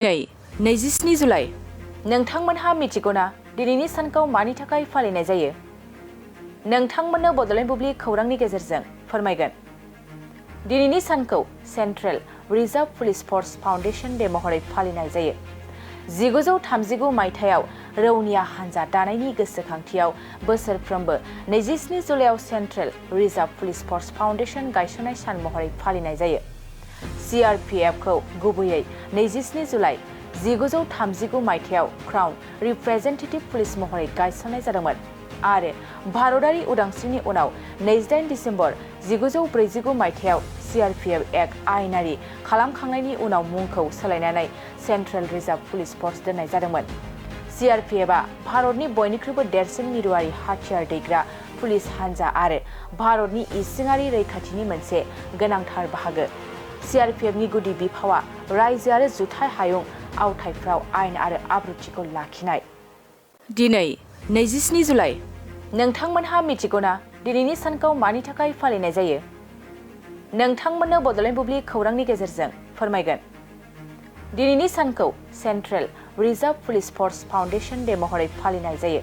दिनै 27 जुलाइ नोंथांमोनहा मिथिगौना दिनैनि सानखौ मानि थाखाय फालिनाय जायो? नोंथांमोननो बड'लेण्ड बुब्लि खौरांनि गेजेरजों फोरमायगोन। दिनैनि सानखौ सेन्ट्रेल रिजार्भ पुलिस फर्स फाउन्डेशन डे महरै फालिनाय जायो। 1939 मायथाइयाव रौनिया हानजा दानायनि गोसोखांथियाव बोसोरफ्रोमबो 27 जुलाइआव सेन्ट्रेल रिजार्भ पुलिस फर्स फाउन्डेशन गायसननाय सान महरै फालिनाय जायो। CRPF खौ गुबैयै 27 जुलाइ 1939 मायथाइयाव क्राउन रिप्रेजेन्टेटिभ पुलिस महरै गायसननाय जादोंमोन आरो भारतारि उदांस्रिनि उनाव 28 दिसेम्बर 1949 मायथाइयाव CRPF एक्ट आयेनारि खालामखांनायनि उनाव मुंखौ सोलायनानै सेन्ट्रेल रिजार्भ पुलिस फर्स दोननाय जादोंमोन। CRPFआ भारतनि बयनिख्रुइबो देरसिन मिरुआरि हाथियार दैग्रा पुलिस हानजा आरो भारतनि इसिङारि रैखाथिनि मोनसे गोनांथार बाहागो। CRPFनि गुदि बिफावआ रायजो आरो जुथाइ हायुं आवथायफ्राव आयेन आरो आब्रुथिखौ लाखिनाय। दिनै 27 जुलाइ नोंथांमोनहा मिथिगौना दिनैनि सानखौ मानि थाखाय फालिनाय जायो? नोंथांमोननो बड'लेण्ड बुब्लि खौरांनि गेजेरजों फोरमायगोन। दिनैनि सानखौ सेन्ट्रेल रिजार्भ पुलिस फर्स फाउन्डेशन डे महरै फालिनाय जायो।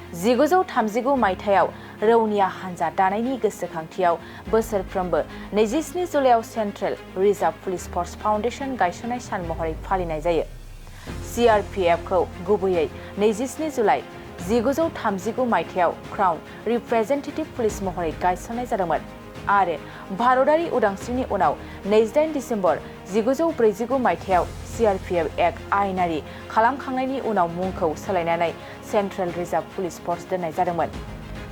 1939 मायथाइयाव रौनिया हानजा दानायनि गोसोखांथियाव बोसोरफ्रोमबो 27 जुलाइआव सेन्ट्रेल रिजार्भ पुलिस फर्स फाउन्डेशन गायसननाय सान महरै फालिनाय जायो। CRPF खौ गुबैयै 27 जुलाइ 1939 मायथाइयाव क्राउन रिप्रेजेन्टेटिभ पुलिस महरै गायसननाय जादोंमोन आरो भारतारि उदांस्रिनि उनाव 28 दिसेम्बर 1949 मायथाइयाव CRPF एक्ट आयेनारि खालामखांनायनि उनाव मुंखौ सोलायनानै सेन्ट्रेल रिजार्भ पुलिस फर्स दोननाय जादोंमोन।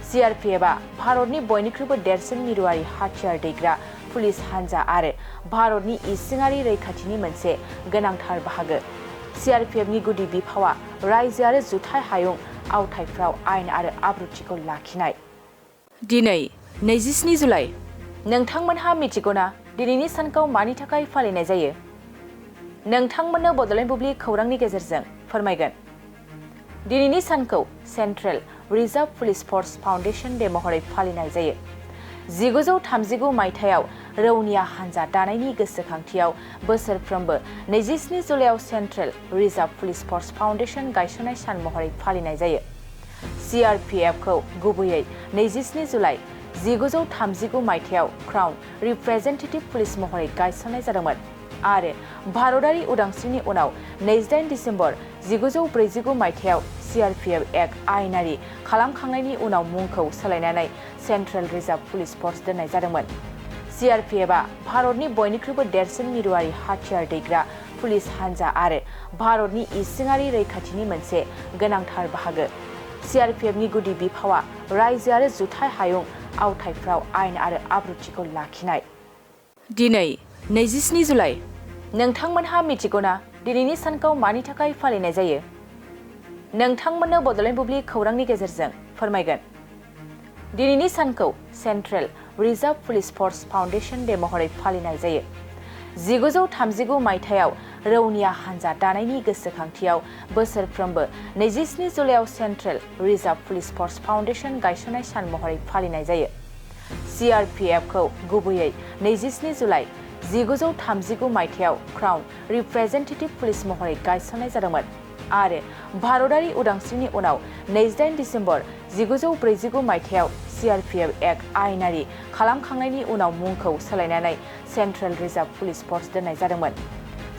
CRPFआ भारतनि बयनिख्रुइबो देरसिन मिरुआरि हाथियार दैग्रा पुलिस हानजा आरो भारतनि इसिङारि रैखाथिनि मोनसे गोनांथार बाहागो। CRPFनि गुदि बिफावआ रायजो आरो जुथाइ हायुं आवथायफ्राव आयेन आरो आब्रुथिखौ लाखिनाय। दिनै 27 जुलाइ नोंथांमोनहा मिथिगौना दिनैनि सानखौ मानि थाखाय फालिनाय जायो? नोंथांमोननो बड'लेण्ड बुब्लि खौरांनि गेजेरजों फोरमायगोन। दिनैनि सानखौ सेन्ट्रेल रिजार्भ पुलिस फर्स फाउन्डेशन डे महरै फालिनाय जायो। 1939 मायथाइयाव रौनिया हानजा दानायनि गोसोखांथियाव बोसोरफ्रोमबो 27 जुलाइआव सेन्ट्रेल रिजार्भ पुलिस फर्स फाउन्डेशन गायसननाय सान महरै फालिनाय जायो। CRPF खौ गुबैयै 27 जुलाइ 1939 मायथाइयाव क्राउन रिप्रेजेन्टेटिभ पुलिस महरै गायसननाय जादोंमोन आरो भारतारि उदांस्रिनि उनाव 28 दिसेम्बर 1949 मायथाइयाव CRPF एक्ट आयेनारि खालामखांनायनि उनाव मुंखौ सोलायनानै सेन्ट्रेल रिजार्भ पुलिस फर्स दोननाय जादोंमोन। CRPFआ भारतनि बयनिख्रुइबो देरसिन मिरुआरि हाथियार दैग्रा पुलिस हानजा आरो भारतनि इसिङारि रैखाथिनि मोनसे गोनांथार बाहागो। CRPFनि गुदि बिफावआ रायजो आरो जुथाइ हायुं आवथायफ्राव आयेन आरो आब्रुथिखौ लाखिनाय। दिनै 27 जुलाइ नोंथांमोनहा मिथिगौना दिनैनि सानखौ मानि थाखाय फालिनाय जायो? नोंथांमोननो बड'लेण्ड बुब्लि खौरांनि गेजेरजों फोरमायगोन। दिनैनि सानखौ सेन्ट्रेल रिजार्भ पुलिस फर्स फाउन्डेशन डे महरै फालिनाय जायो। 1939 मायथाइयाव रौनिया हानजा दानायनि गोसोखांथियाव बोसोरफ्रोमबो 27 जुलाइआव सेन्ट्रेल रिजार्भ पुलिस फर्स फाउन्डेशन गायसननाय सान महरै फालिनाय जायो। CRPF खौ गुबैयै 27 जुलाइ 1939 मायथाइयाव क्राउन रिप्रेजेन्टेटिभ पुलिस महरै गायसननाय जादोंमोन आरो भारतारि उदांस्रिनि उनाव 28 दिसेम्बर 1949 मायथाइयाव CRPF एक्ट आयेनारि खालामखांनायनि उनाव मुंखौ सोलायनानै सेन्ट्रेल रिजार्भ पुलिस फर्स दोननाय जादोंमोन।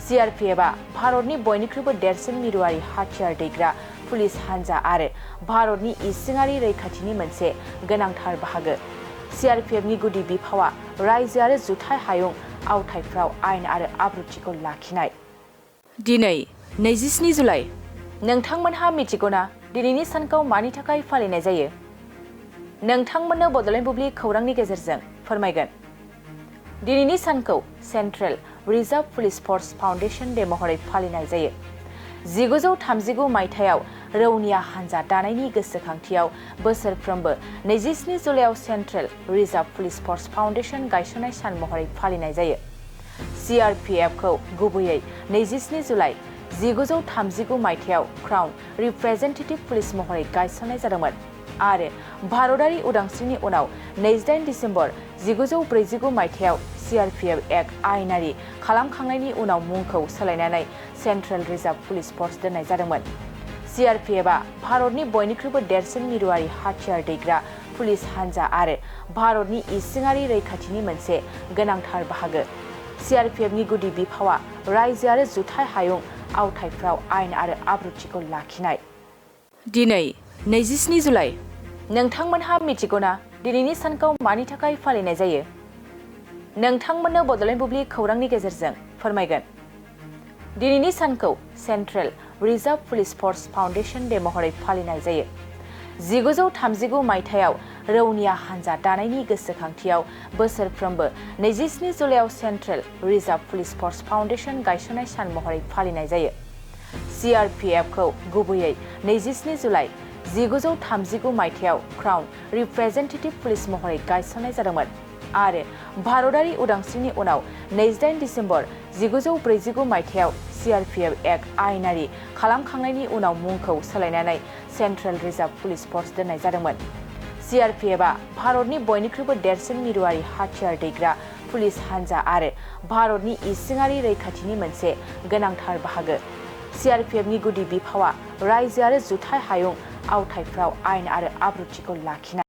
CRPFआ भारतनि बयनिख्रुइबो देरसिन मिरुआरि हाथियार दैग्रा पुलिस हानजा आरो भारतनि इसिङारि रैखाथिनि मोनसे गोनांथार बाहागो। CRPFनि गुदि बिफावआ रायजो आरो जुथाइ हायुं आवथायफ्राव आयेन आरो आब्रुथिखौ लाखिनाय। दिनै 27 जुलाइ नोंथांमोनहा मिथिगौना दिनैनि सानखौ मानि थाखाय फालिनाय जायो? नोंथांमोननो बड'लेण्ड बुब्लि खौरांनि गेजेरजों फोरमायगोन। दिनैनि सानखौ सेन्ट्रेल रिजार्भ पुलिस फर्स फाउन्डेशन डे महरै फालिनाय जायो। 1939 मायथाइयाव रौनिया हानजा दानायनि गोसोखांथियाव बोसोरफ्रोमबो 27 जुलाइआव सेन्ट्रेल रिजार्भ पुलिस फर्स फाउन्डेशन गायसननाय सान महरै फालिनाय जायो। CRPF खौ गुबैयै 27 जुलाइ 1939 मायथाइयाव क्राउन रिप्रेजेन्टेटिभ पुलिस महरै गायसननाय जादोंमोन आरो भारतारि उदांस्रिनि उनाव 28 दिसेम्बर 1949 मायथाइयाव CRPF एक्ट आयेनारि खालामखांनायनि उनाव मुंखौ सोलायनानै सेन्ट्रेल रिजार्भ पुलिस फर्स दोननाय जादोंमोन। CRPFआ भारतनि बयनिख्रुइबो देरसिन मिरुआरि हाथियार दैग्रा पुलिस हान्जा आरो भारतनि इसिङारि रैखाथिनि मोनसे गोनांथार बाहागो। CRPFनि गुदि बिफावआ रायजो आरो जुथाइ हायुं आवथायफ्राव आयेन आरो आब्रुथिखौ लाखिनाय। दिनै 27 जुलाइ। नोंथांमोनहा मिथिगौना दिनैनि सानखौ मानि थाखाय फालिनाय जायो? नोंथांमोननो बड'लेण्ड बुब्लि खौरांनि गेजेरजों फोरमायगोन। दिनैनि सानखौ सेन्ट्रेल रिजार्भ पुलिस फर्स फाउन्डेशन डे महरै फालिनाय जायो। 1939 मायथाइयाव रौनिया हान्जा दानायनि गोसोखांथियाव बोसोरफ्रोमबो 27 जुलाइआव सेन्ट्रेल रिजार्भ पुलिस फर्स फाउन्डेशन गायसननाय सान महरै फालिनाय जायो। CRPFखौ गुबैयै 27 जुलाइ 1939 मायथाइयाव क्राउन रिप्रेजेन्टेटिभ पुलिस महरै गायसननाय जादोंमोन आरो भारतारि उदांस्रिनि उनाव 28 दिसेम्बर 1945 मायथाइयाव CRPF एक्ट आयेनारि खालामखांनायनि उनाव मुंखौ सोलायनानै सेन्ट्रेल रिजार्भ पुलिस फर्स दोननाय जादोंमोन। CRPFआ भारतनि बयनिख्रुइबो देरसिन मिरुआरि हाथियार दैग्रा पुलिस हान्जा आरो भारतनि इसिङारि रैखाथिनि मोनसे गोनांथार बाहागो। CRPFनि गुदि बिफावआ रायजो आरो जुथाइ हायुं आवथायफ्राव आयेन आरो आब्रुथिखौ लाखिनाय।